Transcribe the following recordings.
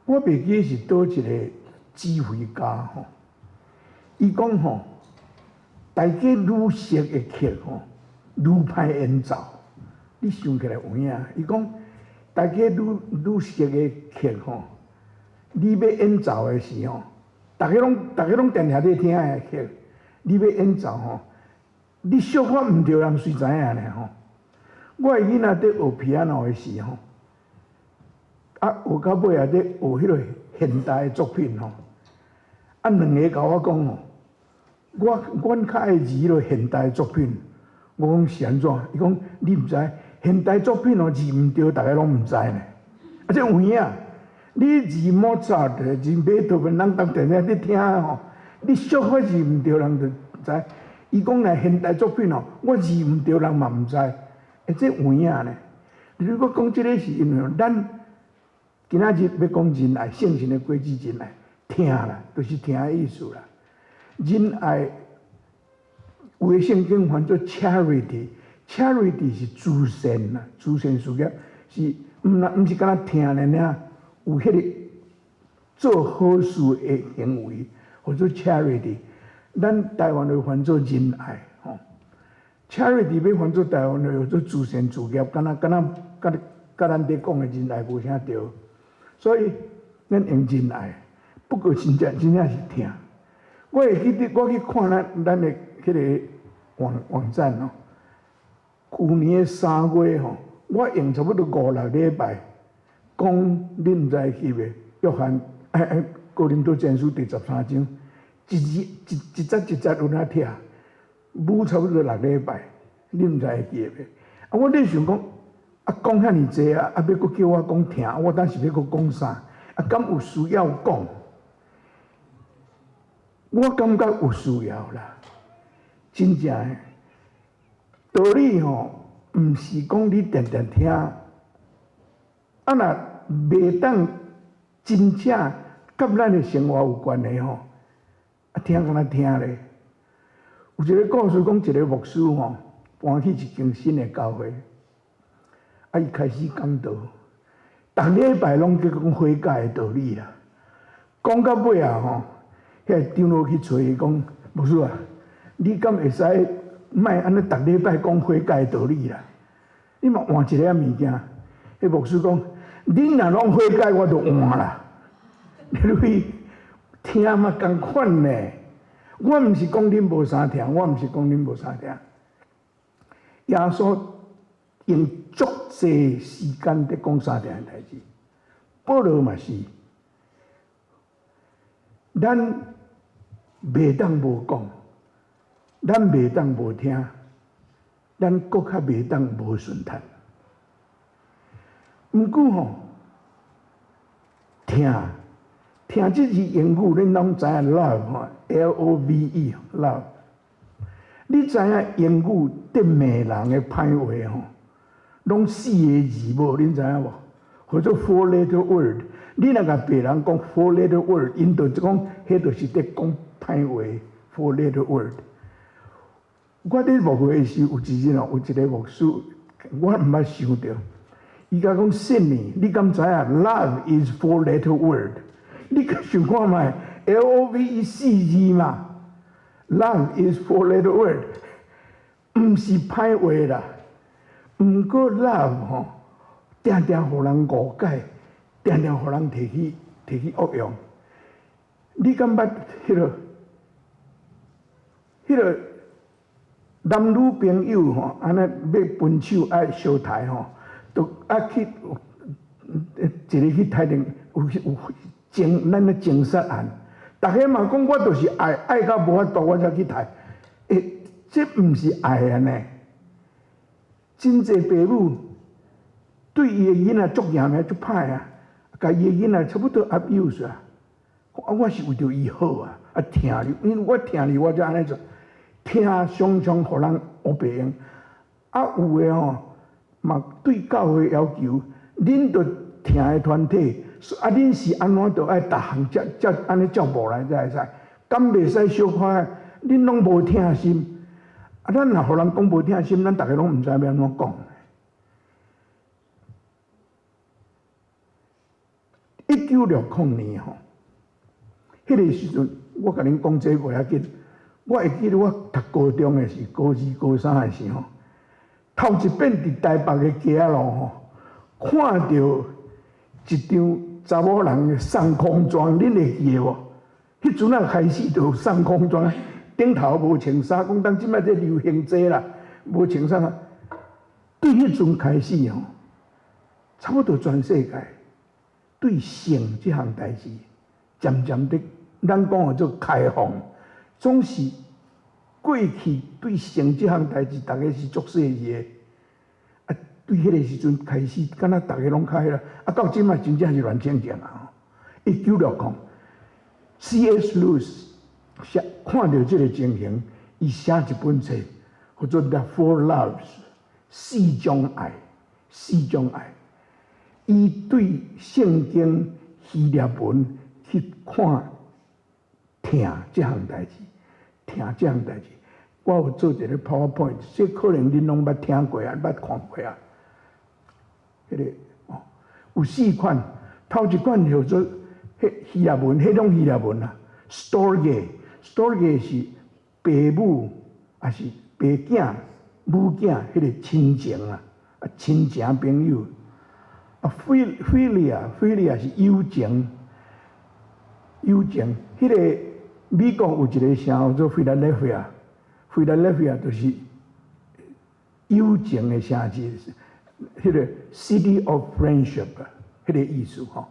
我袂記是佗一個指揮家吼，伊講吼，大家愈熟的曲吼，愈歹演奏。你想起來有影？伊講大家愈愈熟的曲吼，你欲演奏的時吼，大家攏定定咧聽的曲，你欲演奏吼，你小可毋著人隨知影咧吼。我的囡仔佇學 piano 的時吼，啊，學到尾啊，佇學彼個現代的作品吼，啊，兩个共我講吼，我阮較愛字彼个現代作品，我講是按怎？伊講你毋知現代作品哦，字毋著，逐个攏毋知呢。啊，這有影，你字莫扎特、字貝多芬，人當定定佇聽吼，你小可字毋著，人就知。伊講若現代作品哦，我字毋著，人嘛毋知。欸，這有影呢。如果講這個是因為咱今仔日欲講仁愛，聖神的果子仁愛，疼啦，就是疼的意思啦。仁愛有的聖經翻做 charity，charity 是慈善啦，慈善事業是毋是干焦疼爾爾，有彼個做好事的行為，號做 charity。咱台灣話翻做仁愛吼，charity 欲翻做台灣話號做慈善事業，敢若敢若佮佮咱佇講的仁愛無啥著，所以咱用仁愛，不過真正真正是疼。我會記得我去看咱的彼个網站哦，舊年的3月吼，我用差不多五六禮拜講，恁毋知會記袂？約翰哎，哥林多前書第13章，一字一一節一節有哪聽，舞差不多六禮拜，恁毋知會記袂？啊，我咧想講，啊講遐爾濟啊，啊欲閣叫我講疼，我當時欲閣講啥？啊，敢有需要講？我感覺有需要啦，真正的道理吼，毋是講你定定聽，啊若袂當真正佮咱的生活有關係吼，啊聽敢若聽咧。有一個故事講，一個牧師吼搬去一間新的教會，啊伊開始講道，逐禮拜攏去講悔改的道理啦，講到尾啊吼，彼个長老去揣伊講，牧師啊，你敢會使莫按呢逐禮拜講悔改的道理啦？你嘛換一个物件。彼牧師講，恁若攏悔改，我就換啦。你聽嘛仝款呢？我毋是講恁無啥疼，我毋是講恁無啥疼。耶穌用足濟時間佇講相疼的代誌，保羅嘛是，咱袂當無講，咱袂當無聽，咱閣較袂當無順趁。毋過吼，疼疼這字英語，恁攏知影 love 吼，L O V E love。你知影英語佇罵人的歹話吼，攏四个字無？恁知影無？號做 four letter word。你若共別人講 four letter word，𪜶就講彼就是佇講歹話。four letter word。我佇牧會時有一日哦，有一個牧師，我毋捌想著，伊共講信你，你敢知影？Love is four letter word。你想看覓？L O V E 四字嘛？Love is four letter word，毋是歹話啦。毋過 love 吼，定定予人誤解，定定予人提去惡用。你敢捌彼个男女朋友吼，按呢欲分手愛相刣吼，都愛去一个去刣定有情咱的情殺案，逐家嘛講我就是愛愛到無法度，我才去刣。欸，這毋是愛啊呢！真濟爸母對伊的囡仔足嚴的足歹啊，共伊的囡仔差不多 abuse 啊。啊，我是為著伊好啊，啊疼你，因為我疼你，我才按呢做。疼常常予人烏白用，啊有的吼嘛對教會要求，恁著疼的團體，啊恁是按怎著愛逐項照照按呢照無來才會使，敢袂使小可？恁攏無疼心，啊咱若予人講無疼心，咱逐家攏毋知欲按怎講。1960年吼，彼个時陣，我共恁講這無要緊。我會記得我讀高中的時，高二、高三的時吼，頭一遍佇台北的街仔路吼，看著一張查某人送空裝，恁會記得無？彼陣仔開始就有送空裝，頂頭無穿衫，講當這擺這流行這啦，無穿衫啊。對彼陣開始吼，差不多全世界對性這項代誌，漸漸的，咱講叫做開放，總是過去對性這項代誌，逐家是足細膩的。啊，對彼個時陣開始，敢若逐家攏開啦。啊，到這擺真正是亂正正啊！1960，C.S. Lewis 寫看著這个情形，伊寫一本冊，叫做《The Four Loves》，四種愛，四種愛。伊對聖經希臘文去看疼這項代誌，疼這項代誌。我有做一个 PowerPoint，這可能恁攏捌聽過啊，捌看過啊。彼个哦，有四款，頭一款叫做彼希臘文，彼種希臘文啊，Storge，Storge 是爸母，抑是爸囝、母囝，彼个親情啊，啊親情朋友。啊，Philia，Philia 是友情，友情。彼個美國有一個城叫做 Philadelphia，Philadelphia 就是友情的城市，彼個 City of Friendship，彼個意思吼。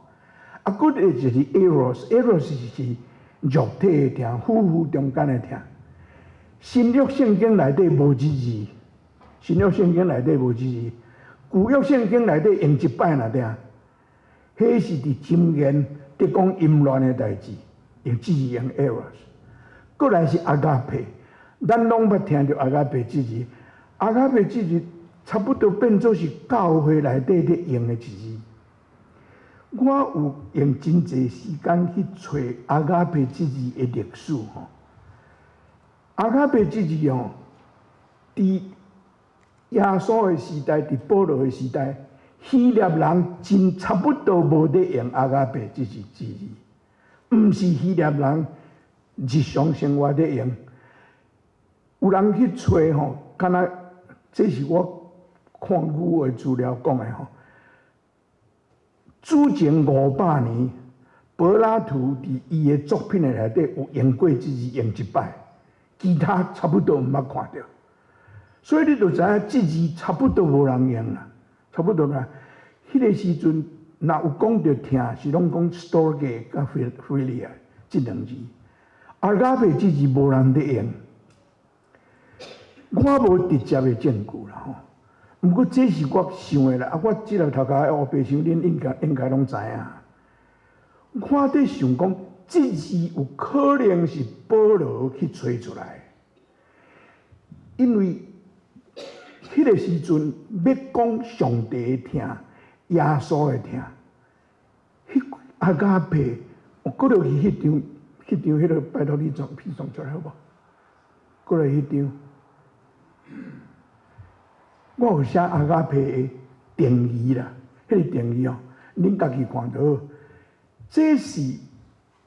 啊，閣一個就是 Eros，Eros 是肉體的疼，夫婦中間的疼。新約聖經內底無這字，新約聖經內底無這字。舊約聖經內底用一擺爾爾，彼是佇箴言佇講淫亂的代誌，用這字用 eros。閣來是 agape，咱攏捌聽著 agape 這字，agape 這字差不多變做是教會內底咧用的一字。我有用真濟時間去揣 agape 這字的歷史吼。agape 這字吼，佇耶穌的時代，佇保羅的時代，希臘人真差不多無咧用 agape 這字字，毋是希臘人日常生活咧用。有人去揣吼，敢若這是我看古的資料講的吼。主前500年，柏拉圖佇伊的作品的內底有用過這字用一擺，其他差不多毋捌看著。所以你就知影這字差不多無人用啦，差不多啦。彼個時陣，若有講著疼，是攏講 storge 佮 philia 這兩字。agape 這字無人咧用，我無直接的證據啦吼。毋過這是我想的啦，啊，我這粒頭殼烏白想，恁應該應該攏知影。我佇想講，這字有可能是保羅去揣出來，因為彼個時陣欲講上帝的疼、耶穌的疼，彼 agape，我閣落去彼張、彼張、彼個拜託你創片創出來好無？閣來彼張，我有寫 agape 的定義啦，彼個定義哦，恁家己看就好。這是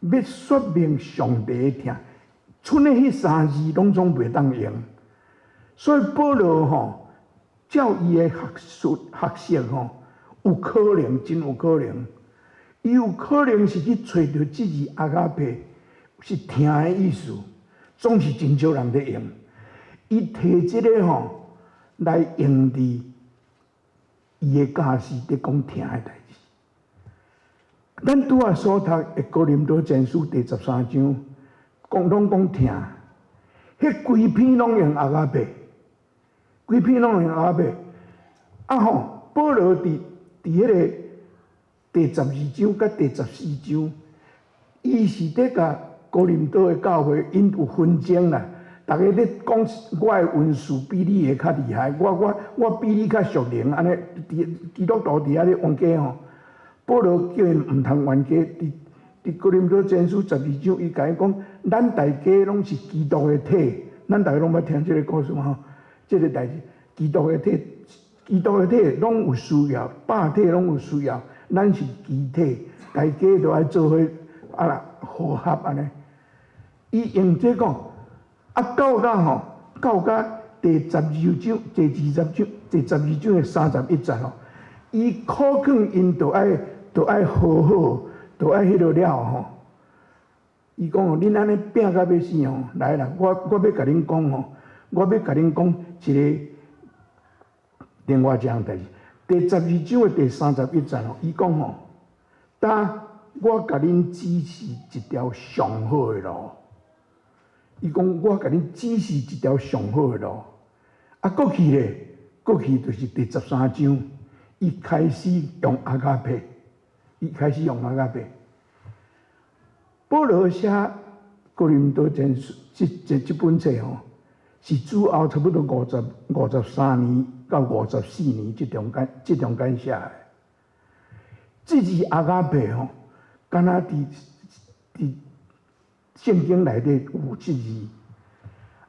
欲說明上帝的疼，賰的彼三字攏總袂當用，所以保羅吼，照伊的學術學識吼，有可能，真有可能，伊有可能是去揣著這字 agape 是疼的意思，總是真少人咧用。伊提這个吼來用佇伊的教示佇講疼的代誌。咱拄仔所讀的哥林多前書第13章，講攏講疼，彼規篇攏用 agape，規篇攏用 agape。啊吼，保羅佇彼个第12章佮第14章，伊是佇共哥林多的教會𪜶有紛爭啦，逐家咧講我的恩賜比你的較厲害，我比你較屬靈，按呢，佇基督徒佇遐咧冤家吼。保羅叫𪜶毋通冤家，佇哥林多前書十二章，伊共𪜶講，咱大家攏是基督的體，咱大家攏捌聽這个故事嘛吼？這个代誌，基督的體，基督的體攏有需要，百體攏有需要，咱是肢體，大家都愛做伙啊啦和合按呢。伊用這講，啊到甲吼，到甲第十二章、第二十章、第十二章的三十一節吼，伊苦勸𪜶著愛和好，著愛彼落了吼。伊講哦，恁按呢拚甲欲死吼，來啦，我欲共恁講吼，我欲共恁講一个另外一項代誌。第十二章的第三十一節吼，伊講吼，當我共恁指示一條上好的路。伊講我共恁指示一條上好的路。啊，過去咧，過去就是第十三章，伊開始用 agape，伊開始用 agape。保羅寫哥林多前書這本冊吼，是主後差不多53年到54年這中間寫的。這字 agape 吼，敢若佇聖經內底有這字。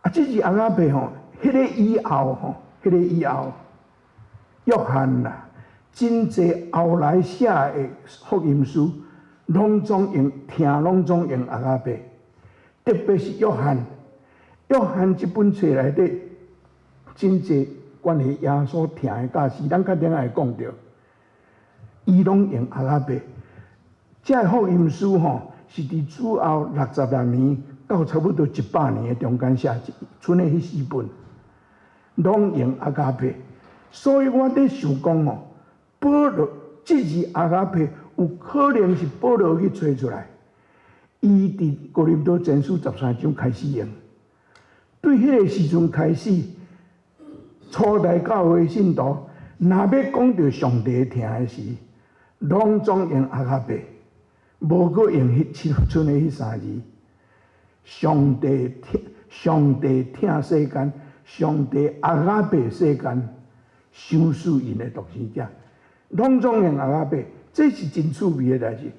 啊，這字 agape 吼，彼个以後吼，彼个以後，約翰啦，真濟後來寫的福音書，攏總用疼，攏總用 agape，特別是約翰，約翰這本冊內底，真濟關於耶穌疼的教示，咱較頂會講著，伊攏用 agape。這个福音書吼，是佇主後66年到差不多100年的中間寫，賰的彼四本，攏用 agape。所以我佇想講吼，保羅這字 agape 有可能是保羅去揣出來。伊佇哥林多前書十三章開始用，對彼个時陣開始，初代教會信徒若欲講著上帝疼的時，攏總用 agape，無閣用彼賰的彼三字。上帝疼，上帝疼世間，上帝 agape 世間，賞賜𪜶的獨生子，攏總用 agape，這是真趣味的代誌。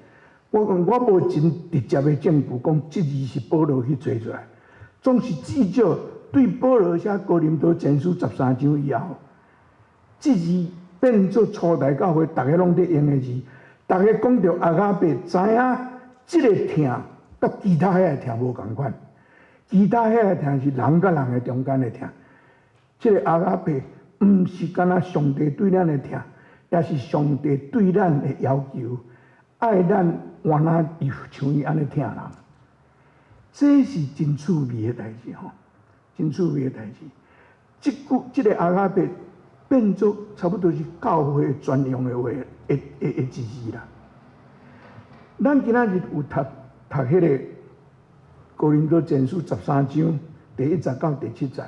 我講我無真直接的證據，講這字是保羅去揣出來，總是至少對保羅寫哥林多前書十三章以後，這字變做初代教會逐家攏佇用的字，逐家講著 agape，知影這个疼佮其他遐个疼無仝款，其他遐个疼是人佮人的中間的疼，這个 agape 毋是干焦上帝對咱的疼，也是上帝對咱的要求，愛咱活若伊像伊按呢疼人，這是真趣味的代誌吼，真趣味的代誌。這句這个 agape 變做差不多是教會專用的話的的的一字啦。咱今仔日有讀讀彼个哥林多前書十三章第一節到第七節。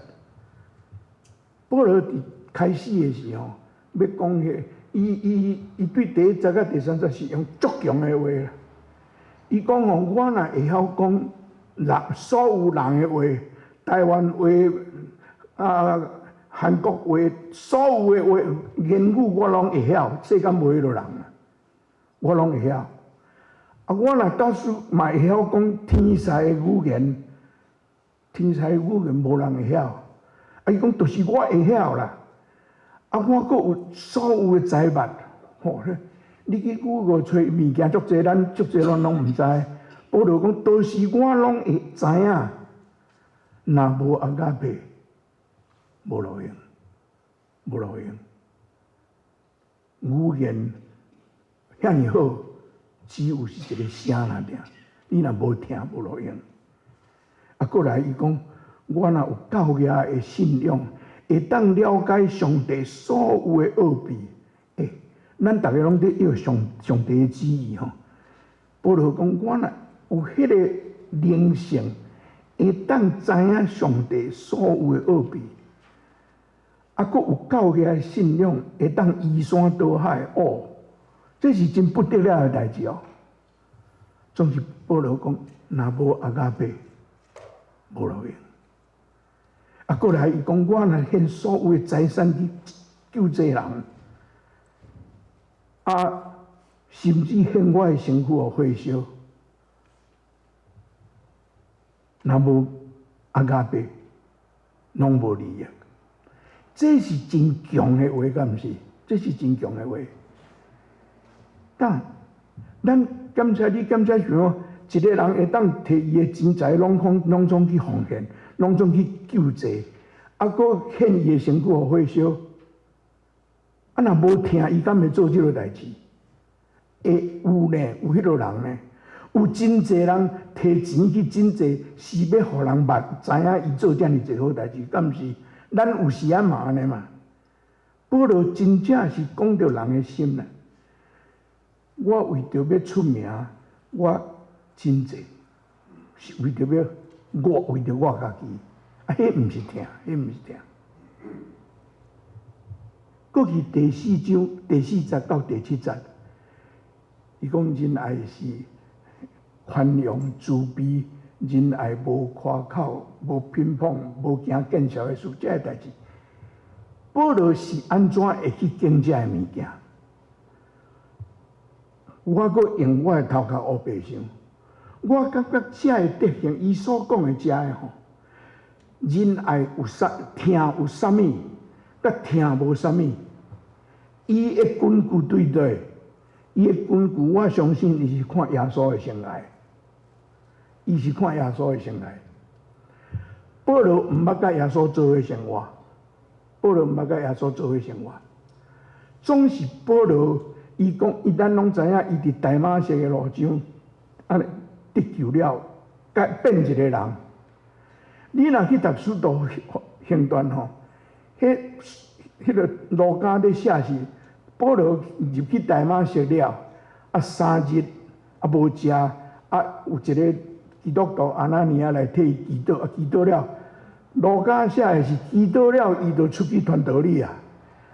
保羅佇開始的時候，欲講彼个，伊對第一節佮第三節是用足強的話啦。伊講吼，我若會曉講人所有人的話，台灣話啊、韓國話，所有的話言語我攏會曉，世間無彼落人啊，我攏會曉。啊，我若假使嘛會曉講天使的語言，天使的語言無人會曉。啊，伊講就是我會曉啦。啊，我閣有所有的財物，吼！你去 Google 揣物件足濟，咱足濟咱攏毋知。保羅講，都是我攏會知影，若無 agape，無路用，無路用。語言遐爾好，只有是一个聲爾。你若無疼，無路用。啊，過來伊講，我若有教義的信仰，會當了解上帝所有的奧秘。欸，咱逐家攏佇約上帝的旨意吼。保羅講，我若有彼個靈性，會當知影上帝所有的奧秘，啊，閣有教義的信仰，會當移山倒海。哦，這是真不得了的代誌哦。總是保羅講，若無 agape，無路用。啊，過來伊講，我若獻所有的財產去救濟人，啊，甚至獻我的身軀予火燒，若無 agape，攏無利益。這是真強的話，敢毋是？這是真強的話。但咱檢查你檢查想，一個人會當提伊的錢財攏總攏總去奉獻，攏總去救濟，啊，閣獻伊的身軀予火燒。啊，若無疼，伊敢會做這個代誌？會有呢，有彼個人呢，有真濟人提錢去賑濟，是欲予人捌知影伊做遮爾濟好代誌，敢毋是？咱有時仔嘛按呢嘛。保羅真正是講著人的心啦。我為著欲出名，我賑濟，是為著欲我為著我家己，啊，彼毋是疼，彼毋是疼。過去第四章第四節到第七節，伊講仁愛是寬容慈悲，仁愛無誇口，無評謗，無驚見笑的事，這个代誌。保羅是按怎會去講這个物件？我閣用我的頭殼烏白想，我感覺這个德行，伊所講的這个吼，仁愛有啥疼有啥物，佮疼無啥物。伊的根據對佗？伊的根據，我相信伊是看耶穌的生涯，伊是看耶穌的生涯。保羅毋捌佮耶穌做伙生活，保羅毋捌佮耶穌做伙生活，總是保羅伊講，伊咱攏知影，伊佇大馬色的路上，按呢得救了，改變一個人。你若去讀使徒行傳吼，彼個路加咧寫是保羅入去大馬色了，啊3日啊無食，啊有一個基督徒亞拿尼亞來替伊祈禱，啊祈禱了，路加寫的是祈禱了，伊就出去傳道理啊，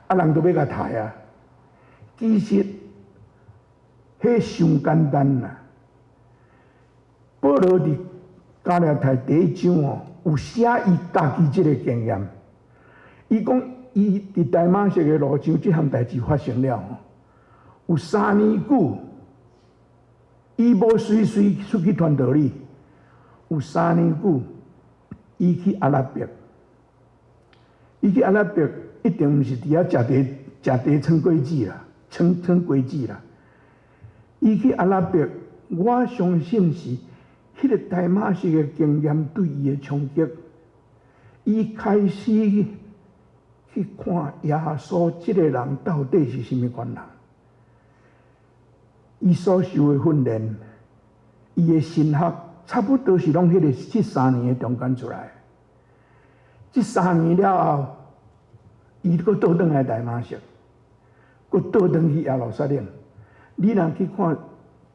啊人都欲共刣啊。其實，彼傷簡單啦。保羅佇加拉太第一章哦，有寫伊家己這个經驗。伊講伊佇大馬色的路上，這項代誌發生了，有3年久，伊無隨隨出去傳道理。有三年久，伊去阿拉伯，伊去阿拉伯一定毋是佇遐食茶食茶炊果子啦，炊炊果子啦。伊去阿拉伯，我相信是彼个大馬色的經驗對伊的衝擊，伊開始去看耶穌這个人到底是啥物款人，伊所受的訓練，伊的神學，差不多是攏彼个這三年的中間出來。這三年了後，伊閣倒轉來大馬色，閣倒轉去耶路撒冷。你若去看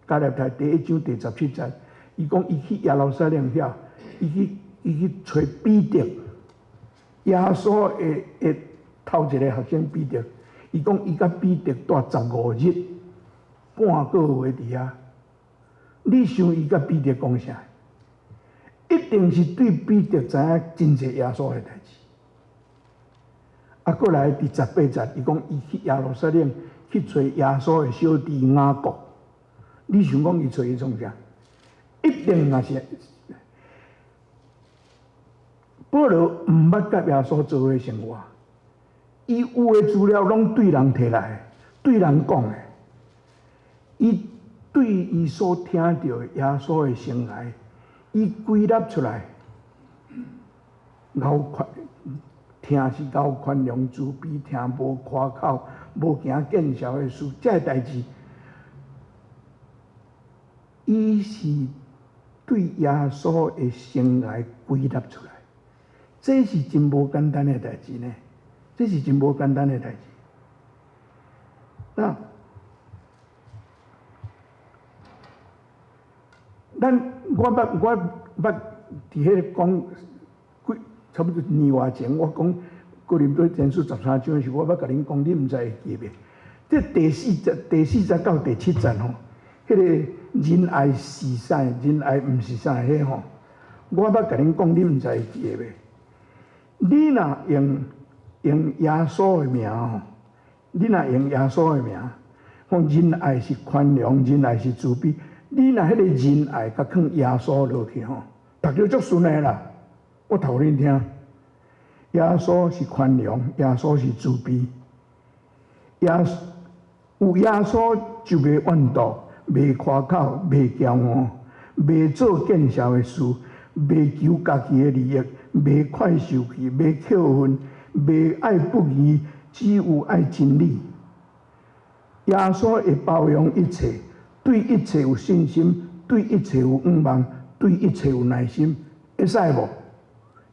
加拉太第一章第17節，伊講伊去耶路撒冷遐，伊去揣彼得，耶穌的頭一個學生彼得，伊講伊佮彼得蹛15日半個月佇遐。你想伊佮彼得講啥？一定是對彼得知影真濟耶穌的代誌。啊，過來第18節，伊講伊去耶路撒冷去揣耶穌的小弟雅各。你想講伊揣伊創啥？一定也是保羅毋捌佮耶穌做伙生活，伊有的資料攏對人提來，對人講的。伊對伊所聽著耶穌的生涯，伊歸納出來，𠢕寬疼是𠢕寬容慈悲，疼無誇口，無驚見笑的事，這个代誌，伊是對耶穌的生涯歸納出來，這是真無簡單的代誌呢，這是真無簡單的代誌。那咱我捌我捌佇彼个講幾差不多一年外前，我講哥林多前書十三章的時，我捌共恁講，你毋知會記袂？這第四節、第四節到第七節吼，彼个仁愛是啥？仁愛毋是啥？彼吼，我捌共恁講，你毋知會記袂？你若用用耶穌的名吼，你若用耶穌的名，講仁愛是寬容，仁愛是慈悲。你若彼个仁愛共囥耶穌落去吼，讀著足順的啦。我讀予恁聽，耶穌是寬容，耶穌是慈悲。耶有耶穌就袂怨妒，袂誇口，袂驕傲，袂做見笑的事，袂求家己的利益，袂快受氣，袂扣恨，袂愛不義，只有愛真理。耶穌會包容一切，對一切有信心，對一切有向望，對一切有耐心，會使無？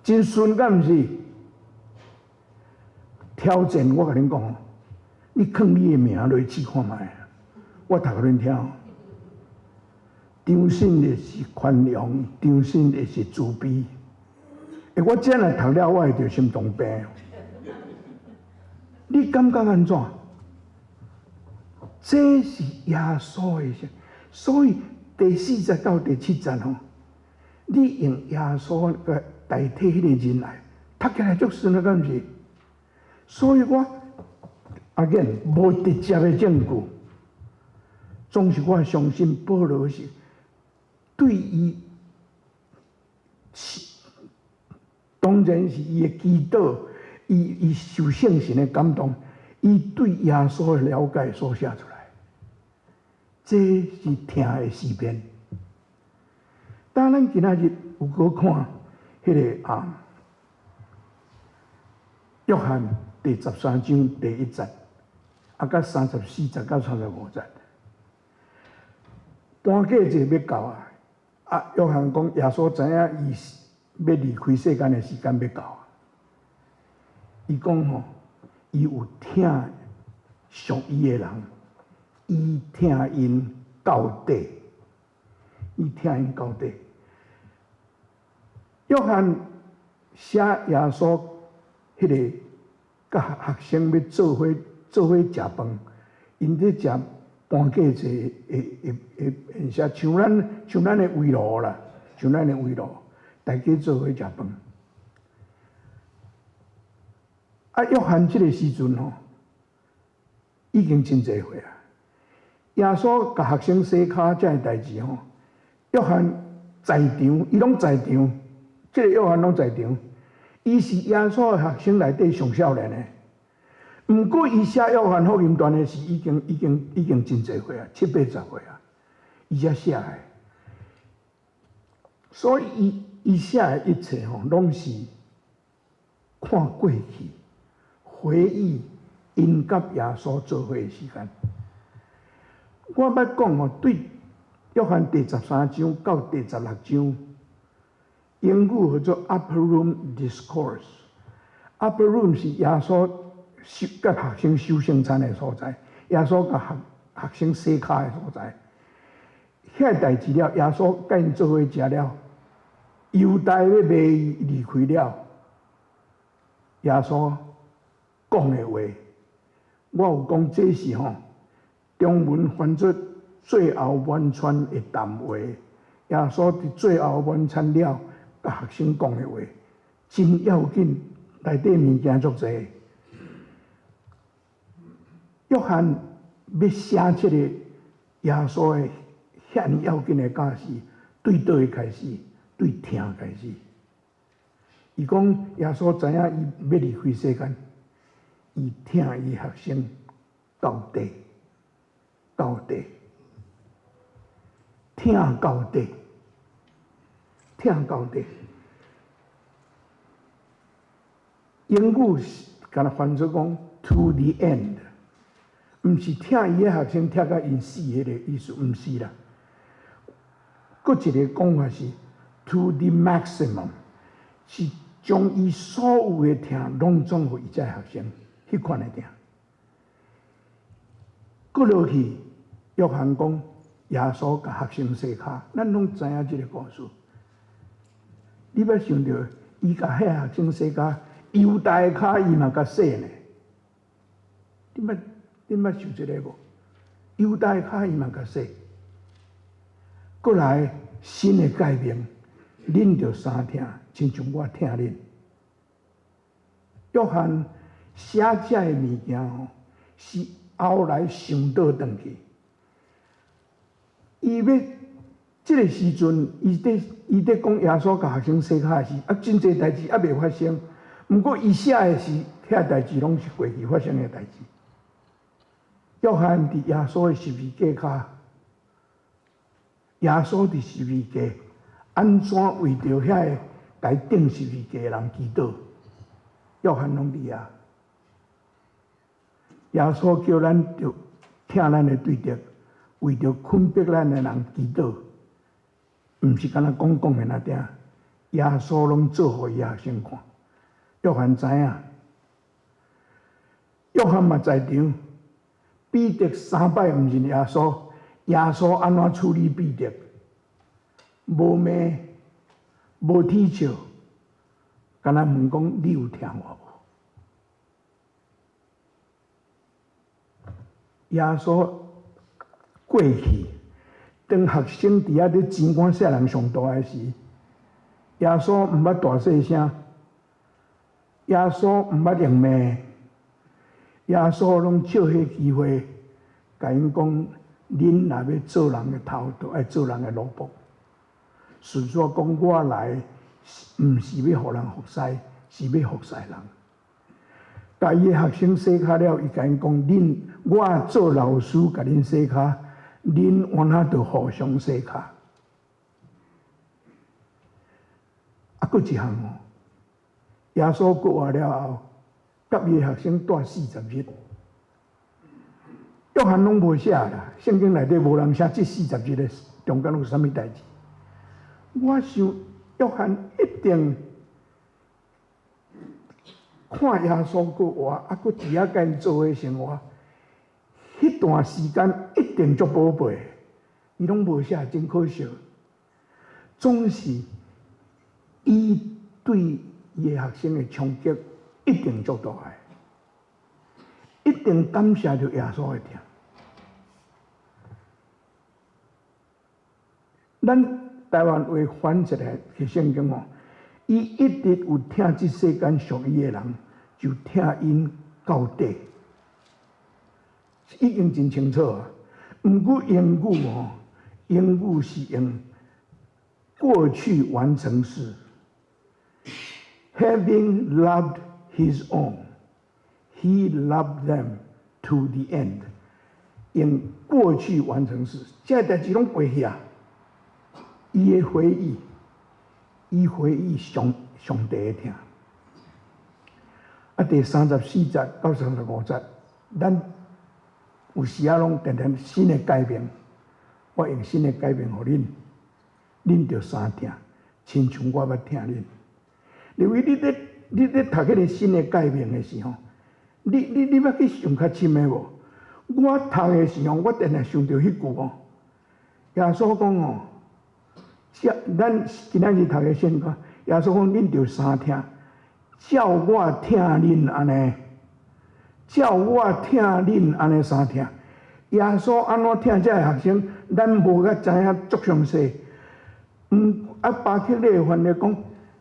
真順，敢毋是？挑戰我共恁講，你囥你的名落去試看覓，我讀予恁聽。張信的是寬容，張信的是慈悲。欸，我這若讀了，我會著心臟病。你感覺按怎？這是耶穌的事，所以第四節到第七節吼，你用耶穌來代替彼個仁愛，讀起來足順啊，敢毋是？所以我 again 無直接的證據，總是我相信保羅是對伊是，當然是伊的祈禱，伊受聖神的感動，伊對耶穌的了解所寫出來，這是疼的詩篇。當咱今仔日有閣看彼個啊，約翰第十三章第一節，啊，佮34節到35節，盤過節欲到啊！啊，約翰講耶穌知影伊欲離開世間的時間欲到啊。伊講吼，伊有疼屬伊的人，伊疼𪜶到底，伊疼𪜶到底。約翰寫耶穌彼個佮學生欲做伙做伙食飯，𪜶咧食盤過節的的的的，像咱的圍爐啦，像咱的圍爐，大家做伙食飯。啊，約翰這個時陣吼，已經真濟歲啊。耶穌共學生洗跤這个代誌吼，約翰在場，伊攏在場，這個約翰攏在場。伊是耶穌的學生內底上少年的，毋過伊寫約翰福音傳的時，已經真濟歲啊，七八十歲啊，伊才寫的。所以伊伊寫的一切吼，攏是看過去，回憶𪜶佮耶穌做伙的時間。我欲講吼，對約翰第十三章到第十六章，英語號做 Upper Room Discourse。Upper Room 是耶穌受佮學生守聖餐的所在，耶穌共學學生洗跤的所在。遐代誌了，耶穌佮𪜶做伙食了，猶大欲賣伊離開了，耶穌講的話，我有講這是吼，中文翻做最後晚餐的談話。耶穌佇最後晚餐了，共學生講的話，真要緊，內底物件足濟。約翰欲寫這個耶穌的遐爾要緊的教示，對佗位開始？對疼開始。伊講耶穌知影伊欲離開世間，伊疼伊學生到底，到底，疼到底，疼到底。英語敢若翻做講 to the end，毋是疼伊的學生疼甲𪜶死彼個意思，毋是啦。閣一個講法是 to the maximum，是將伊所有的疼攏總予伊這學生，彼款的疼。閣落去，約翰講耶穌共學生洗跤，咱攏知影這個故事。你捌想著，伊共彼學生洗跤，猶大的跤伊嘛共洗呢？你捌想這個無？猶大的跤伊嘛共洗。閣來新的誡命，恁著相疼，親像我疼恁。約翰寫這个物件吼，是後來想倒轉去。伊欲這個時陣，伊佇講耶穌共學生洗跤的時，啊，真濟代誌猶未發生。毋過伊寫的是，遐代誌攏是過去發生的代誌。約翰佇耶穌的十字架跤。耶穌佇十字架，按怎為著遐个共伊釘十字架的人祈禱？約翰攏佇遐。耶穌叫咱著疼咱的對敵，為著困迫咱的人祈禱，毋是干焦講講的爾爾。耶穌攏做予伊學生看，約翰知影，約翰嘛在場。彼得三擺毋認耶穌，耶穌按怎處理彼得？無罵，無啼笑，干焦問講你有疼我無？耶穌過去，當學生佇遐咧錢竿細人上大的時，耶穌毋捌大細聲，耶穌毋捌用罵，耶穌攏借彼機會，共𪜶講：恁若欲做人的頭，就愛做人的奴僕。順續講，我來毋是欲予人服侍，是欲服侍人。共伊的學生洗跤了，伊共𪜶講：恁我做老師，共恁洗跤，恁原來著互相洗跤。啊，閣一項哦，耶穌復活了後，佮伊的學生蹛40日。約翰攏無寫啦，聖經內底無人寫這四十日的中間有啥物代誌。我想約翰一定看耶穌復活，啊，閣佇遐共𪜶做伙生活，彼段時間一定足寶貝，伊攏無寫，真可惜。總是伊對伊的學生的衝擊一定足大的，一定感謝著耶穌的疼。咱台灣話翻一下去聖經哦，伊一直有疼這世間屬伊的人，就疼𪜶到底，已經真清楚啊。毋過英語哦，英語是用過去完成式，Having loved his own, he loved them to the end。用過去完成式，這個代誌攏過去啊。伊的回憶，伊回憶上上帝的疼。啊，第三十四節到三十五節，咱有時仔攏定定新的誡命，我用新的誡命予恁，恁著相疼，親像我捌疼恁。因為你咧你咧讀彼個新的誡命的時候，你你你捌去想較深的無？我讀的時候，我定定想著彼句哦，耶穌講哦。咱今仔日讀的聖經，耶穌講恁著相疼，照我疼恁按呢，照我疼恁按呢相疼。耶穌按怎疼這个學生，咱無較知影足詳細。啊，巴克禮的翻譯講，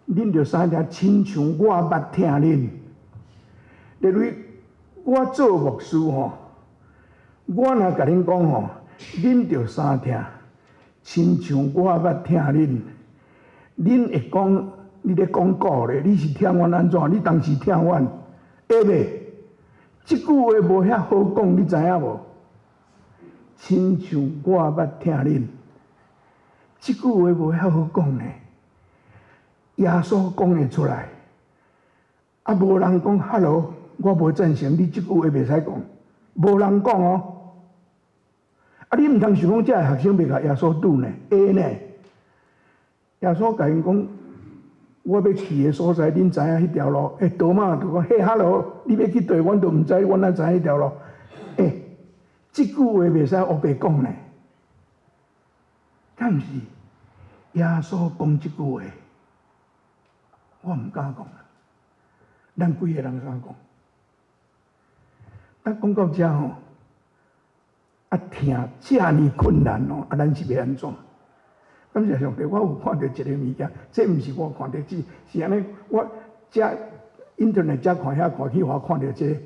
恁著相疼，親像我捌疼恁。例如我做牧師吼，我若共恁講吼，恁著相疼。親像我捌疼恁，恁會講你咧講古咧，你是疼阮按怎？你當時疼阮會袂？這句話無遐好講，你知影無？親像我捌疼恁，這句話無遐好講呢。耶穌講會出來，啊，無人講 Hello，我無贊成你這句話袂使講，無人講哦。啊！你毋通想講，這个學生袂共耶穌賭呢？會呢？耶穌共𪜶講，我欲去的所在，恁知影彼條路？欸，多馬就講，嘿，Hello，你欲去佗，阮都毋知，阮哪知彼條路？欸，這句話袂使烏白講呢。敢毋是？耶穌講這句話，我毋敢講。咱幾个人敢講？咱講到遮吼。啊，疼遮爾困難哦！啊，咱是欲按怎？感謝上帝，我有看著一个物件，這毋是我看著，是是按呢，我遮 internet 遮看遐看去，我看著這個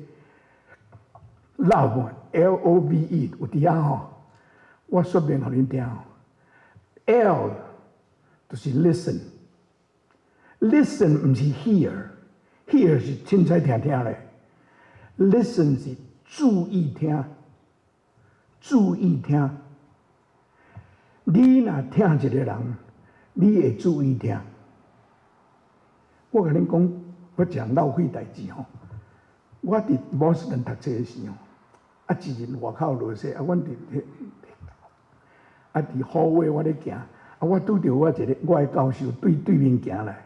love L O V E 有佇遐吼，我說明予恁聽吼。L 就是 listen，listen 毋是 hear，hear 是凊彩聽聽咧，listen 是注意聽。注意聽，你若疼一个人，你會注意聽。我共恁講，我講浪費代誌吼。我佇波士頓讀冊時吼，啊，一日外口落雪，啊，阮佇啊佇 hallway 我咧行，啊，我拄著我一个我的教授對對面行來，啊，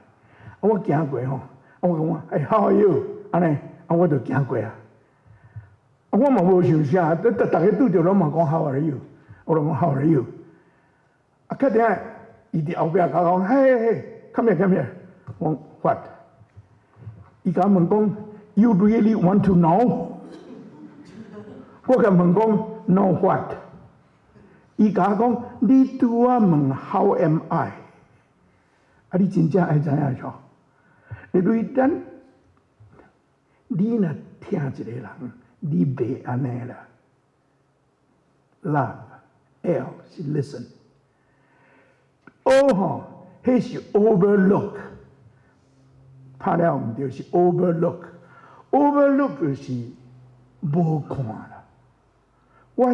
我行過吼，啊，我講我，欸，How are you？按呢，啊，我就行過啊。啊，我嘛無想啥，逐逐家拄著攏嘛講 How are you？我就講 How are you？啊，較頂伊佇後壁共我講，hey hey，come here，come here。我講 What？伊共我問講，You really want to know？我共問講，Know what？伊共我講，你拄仔問 How am I？啊，你真正愛知影錯？因為咱，你若疼一個人，你袂按呢啦。Love，L 是 listen，O 吼，彼是 overlook，拍了毋著是 overlook，overlook 是無看啦。我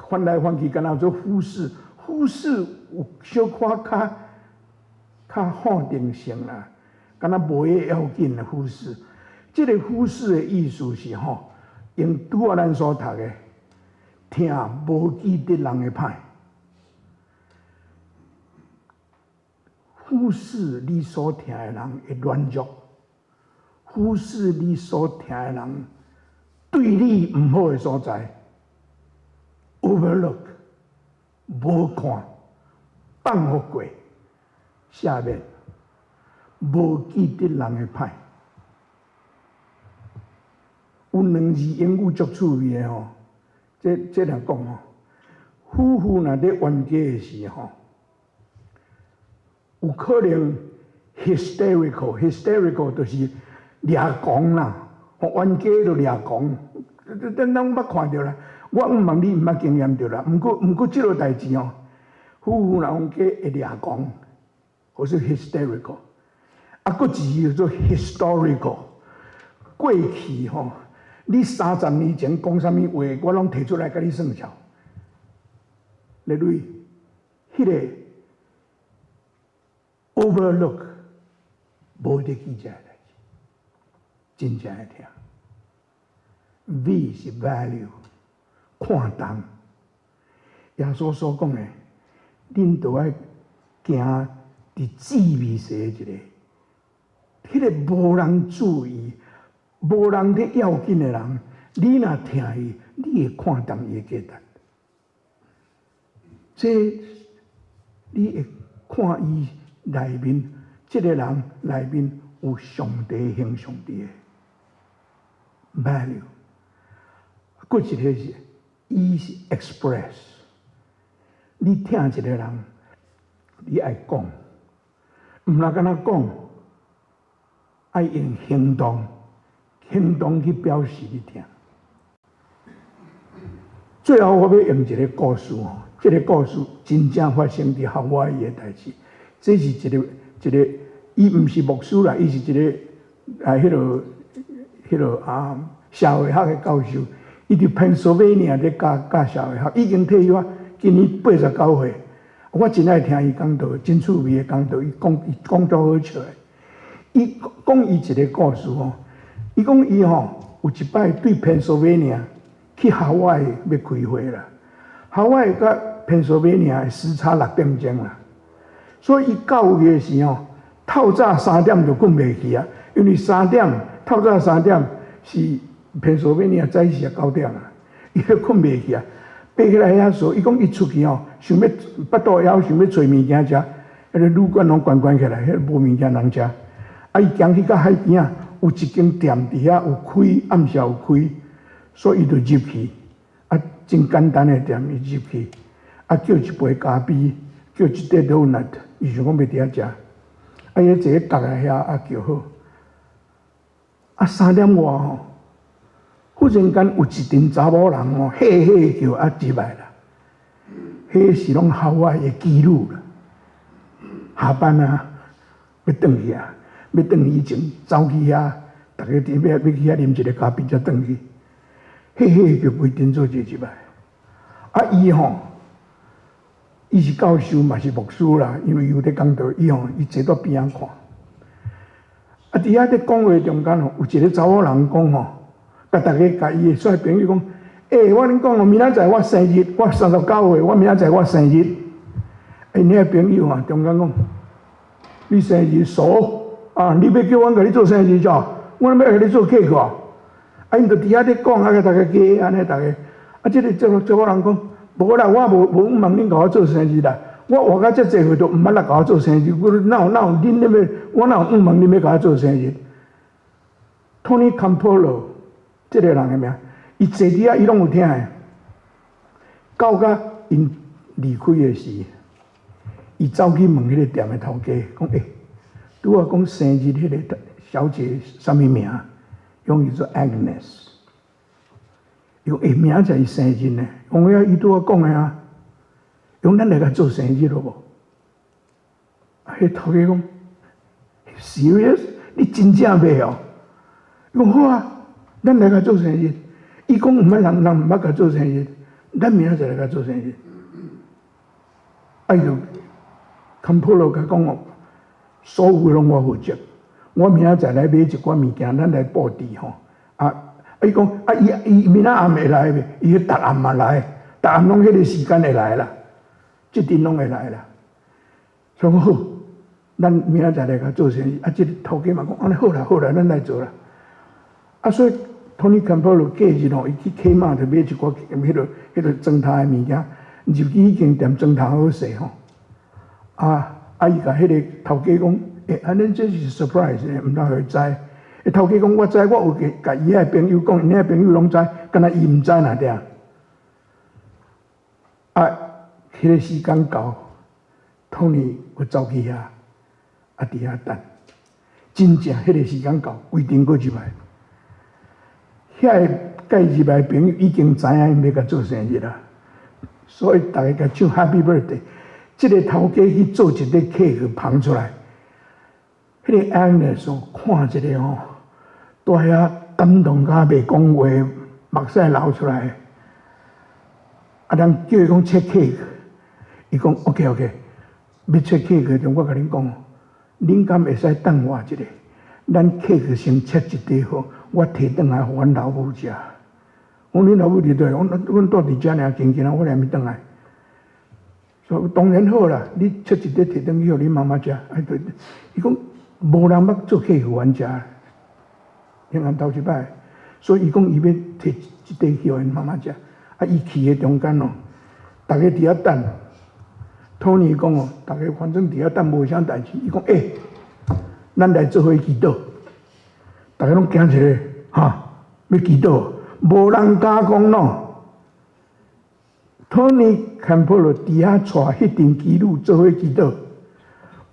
翻來翻去，敢若做忽視，忽視有小可較較否定性啦，敢若無要緊的忽視。這個忽視的意思是吼，用拄仔咱所讀的，疼無記得人的歹，忽視你所疼的人的軟弱，忽視你所疼的人對你毋好的所在，overlook 無看，放予過，下面無記得人的歹。有兩字英語足趣味的吼，這這來講吼，夫婦若咧冤家的時吼，有可能 hysterical，hysterical 就是掠狂啦，吼冤家就掠狂，咱攏捌看著啦。我毋問你毋捌經驗著啦，毋過毋過這個代誌吼，夫婦若冤家會掠狂，或是 hysterical，啊，閣一字叫做 historical，過去吼。你30年前講啥物話，我攏提出來共你算賬。例如，彼個 overlook 無得記這个代誌，真正會疼。V 是 value，看重。耶穌所講的，恁都愛行佇至微細的一個，彼個無人注意，無人咧要緊的人，你若疼伊，你會看重伊的價值。這你會看伊內面，這個人內面有上帝形象佇個 value。閣一個是，E 是 express。你疼一個人，你愛講，毋若干焦講，愛用行動。行動去表示你疼。最後，我欲用一個故事吼，這個故事真正發生佇夏威夷的代誌。這是一個一個，伊毋是牧師啦，伊是一個啊，彼個彼個啊社會學的教授。伊佇 Pennsylvania 咧教教社會學，已經退休啊，今年89歲。我真愛聽伊講道，真趣味的講道，伊講伊講足好笑的。伊講伊一個故事吼。伊講伊吼有一擺對 Pennsylvania 去夏威夷欲開會啦，夏威夷佮 Pennsylvania 的時差6點鐘啦，所以伊到去的時吼，透早三點就睏袂去啊，因為三點透早三點是 Pennsylvania 早時9點啊，伊就睏袂去啊，爬起來遐說，伊講伊出去吼，想欲腹肚枵，想欲揣物件食，彼個旅館攏關關起來，彼個無物件通食，啊，伊行去到海邊仔。有一間店佇遐有開，暗時有開，所以伊就入去。啊，真簡單的店，伊入去，啊，叫一杯咖啡，叫一塊 donut，伊想講欲佇遐食。啊，伊坐佇角仔遐，啊，叫好。啊，3點外吼，忽然間有一陣查某人吼，嘿嘿叫啊入來啦。彼是攏夏威夷的妓女啦，下班啊，欲轉去啊。欲轉以前走去遐，逐家佇欲欲去遐啉一個咖啡才轉去。嘿嘿，叫規陣做這入來。啊，伊吼，伊是教授嘛是牧師啦，因為伊有咧講道，伊吼伊坐佇邊仔看。啊，佇遐咧講話中間吼，有一個查某人講吼，共逐家共伊的煞朋友講，欸，我恁講哦，明仔載我生日，我39歲，我明仔載我生日。欸，𪜶个朋友啊，中間講，你生日傻啊？你欲叫阮共你做生日咋？阮欲共你做 cake 啊？啊，𪜶就佇遐咧講，啊，共逐家加按呢，逐家。啊，這個這某人講，無啦，我無無問恁共我做生日啦。我活到遮濟歲都毋捌人共我做生日，我哪有哪有恁咧欲，我哪有問恁欲共我做生日？Tony Campolo 這個人的名，伊坐佇遐，伊攏有聽的。到甲𪜶離開的時，伊走去問彼個店的頭家，講：欸，拄仔講生日彼個小姐啥物名？伊講叫做 Agnes。伊講：欸，明仔載伊生日呢？講遐伊拄仔講的啊。伊講咱來共做生日好無？啊，彼頭家講：Serious？你真正欲哦？伊講好啊，咱來共做生日。伊講毋捌人人毋捌共做生日，咱明仔載來共做生日。啊，伊就 Campolo 共講哦，所有攏我負責。我明仔載來買一寡物件，咱來布置吼。啊，伊講啊，伊伊明仔暗會來袂？伊逐暗嘛來，逐暗攏彼個時間會來啦，這陣攏會來啦。所以講好，咱明仔載來共做生日。啊，這個頭家嘛講，按呢好啦好啦，咱來做啦。啊，所以 Tony Campolo 隔日吼，伊去 Kmart 就買一寡彼個妝頭的物件，入去彼間店妝頭好勢吼。啊啊！伊共彼個頭家講，欸，按呢這是 surprise，毋通予伊知。欸，頭家講我知，我有共伊遐朋友講，𪜶遐朋友攏知，敢若伊毋知爾爾。啊，彼個時間到，Tony 閣走去遐，啊，佇遐等。真正彼個時間到，規陣閣入來。遐個共伊入來朋友已經知影𪜶欲共做生日啦，所以逐家共唱 Happy Birthday。這個頭家去做一個 cake 捧出來，彼個 Agnes 看一下吼，蹛遐感動甲袂講話，目屎流出來。啊，人叫伊講切 cake，伊講 OK OK，欲切 cake 陣，我共恁講，恁敢會使等我一下？咱 cake 先切一塊好，我提轉來予阮老母食。我講恁老母佇佗？我阮蹛佇遮爾，近近啊，我連伊轉來。所以當然好啦，你切一塊提轉去予恁媽媽食。啊對，伊講無人捌做 cake 予阮食，平安頭一擺，所以伊講伊欲提一塊去予𪜶媽媽食。啊，伊去的中間哦，逐家佇遐等。Tony 講哦，逐家反正佇遐等無啥代誌。伊講欸，咱來做伙祈禱。逐家攏驚一下，哈，欲祈禱，無人敢講喏。Tony Campolo 佇遐帶彼陣妓女做伙祈禱，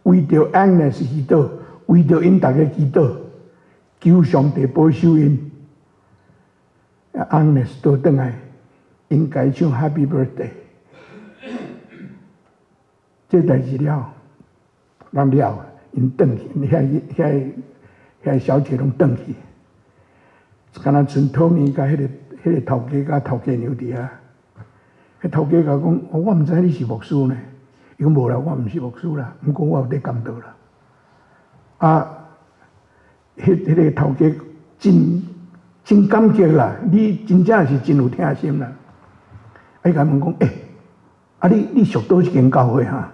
為著 Agnes 祈禱，為著𪜶逐家祈禱，求上帝保守𪜶。Agnes 倒轉來，𪜶共伊唱 Happy Birthday。這代誌了，咱了，𪜶轉去，遐遐遐小姐攏轉去，敢若賰 Tony 共彼個頭家佮頭家娘佇遐。彼頭家共講：我毋知你是牧師呢。伊講無啦，我毋是牧師啦，毋過我有佇講道啦。啊，彼個頭家真真感激啦，你真正是真有疼心啦。啊，伊共問講：欸，啊你你屬佗一間教會哈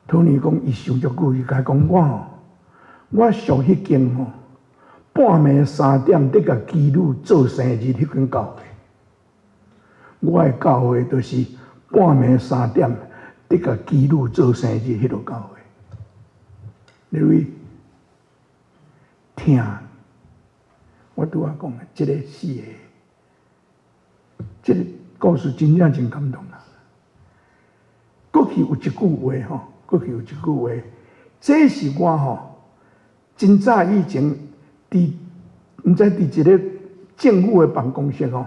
？Tony 講，伊想足久，伊共講我吼，我屬彼間吼，半暝3點佇共妓女做生日彼間教會。我的教會就是半暝三點佇共妓女做生日彼個教會。你位聽，我拄仔講的這個四個，這個故事真正真感動啊！過去有一句話吼，過去有一句話，這是我吼真早以前佇毋知佇一個政府的辦公室吼，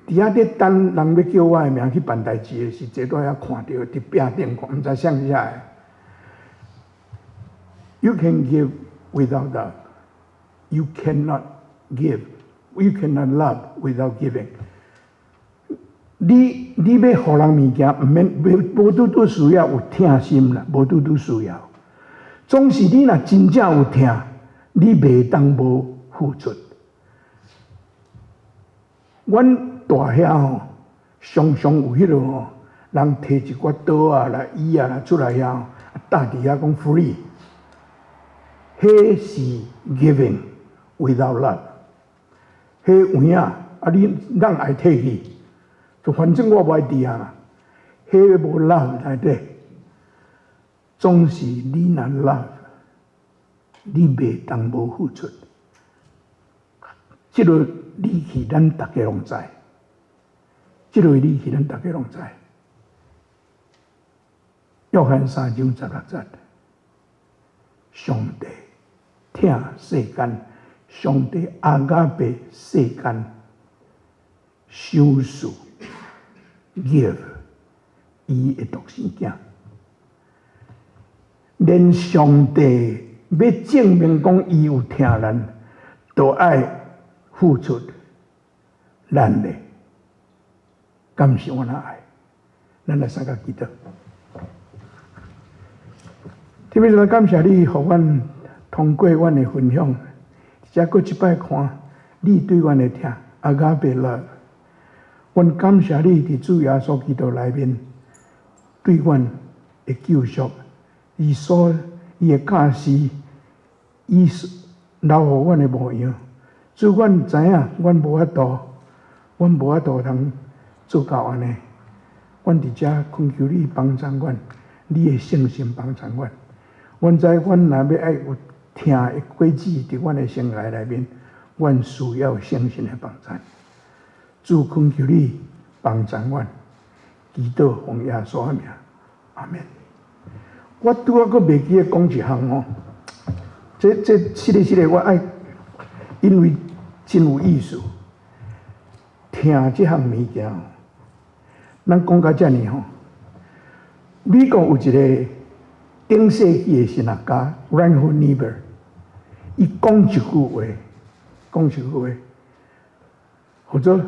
佇遐咧等人欲叫我的名去辦代誌的時，坐佇遐看著佇壁頂看，毋知啥寫的。You can give without love. You cannot give. You cannot love without giving. 你欲予人物件，毋免無拄拄需要有疼心啦，無拄拄需要。總是你若真正有疼，你袂當無付出。阮大遐吼，常常有彼個吼，人提一寡桌仔啦、椅仔啦出來遐，搭佇遐講 free，彼是 giving without love。彼有影啊，你咱愛提去，就反正我無愛佇啊，彼無 love 內底，總是你若 love，你袂當無付出。這个理氣咱逐家攏知，這个理氣咱逐家攏知。約翰3章16節，上帝疼世間，上帝 agape 世間，賞賜 give 伊的獨生囝，連上帝欲證明講伊有疼咱，都愛付出，咱咧，敢是按呢愛？咱來三個祈禱。特別是感謝你，予阮通過阮的分享，才閣一擺看你對阮的疼，agape love。阮感謝你佇主耶穌基督內面對阮的救贖，伊所伊的教示，伊留予阮的模樣。主，阮知影，阮無法度，阮無法度通做到按呢。阮佇遮懇求你幫助阮，你的聖神幫助阮。阮知阮若欲愛有疼的果子佇阮的生涯內面，阮需要聖神的幫助。主，懇求你幫助阮，祈禱奉耶穌的名，阿門。我拄仔閣袂記得講一項哦，這實咧實咧，我愛，因為真有意思。疼這項物件，咱講到遮爾吼，美國有一個頂世紀的神學家 Reinhold Niebuhr，伊講一句話，講一句話，叫做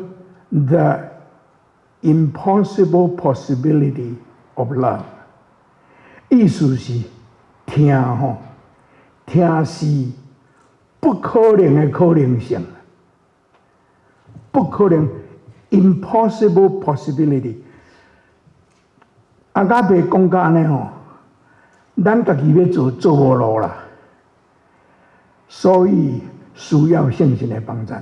The impossible possibility of love，意思是疼吼，疼是不可能的可能性，不可能，impossible possibility。 agape 講到按呢吼，咱家己欲做做無路啦，所以需要聖神的幫助。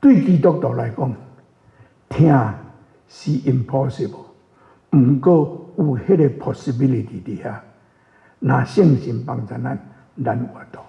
對基督徒來講，疼是 impossible，毋過有彼個 possibility 佇遐，若聖神幫助咱，咱有法度。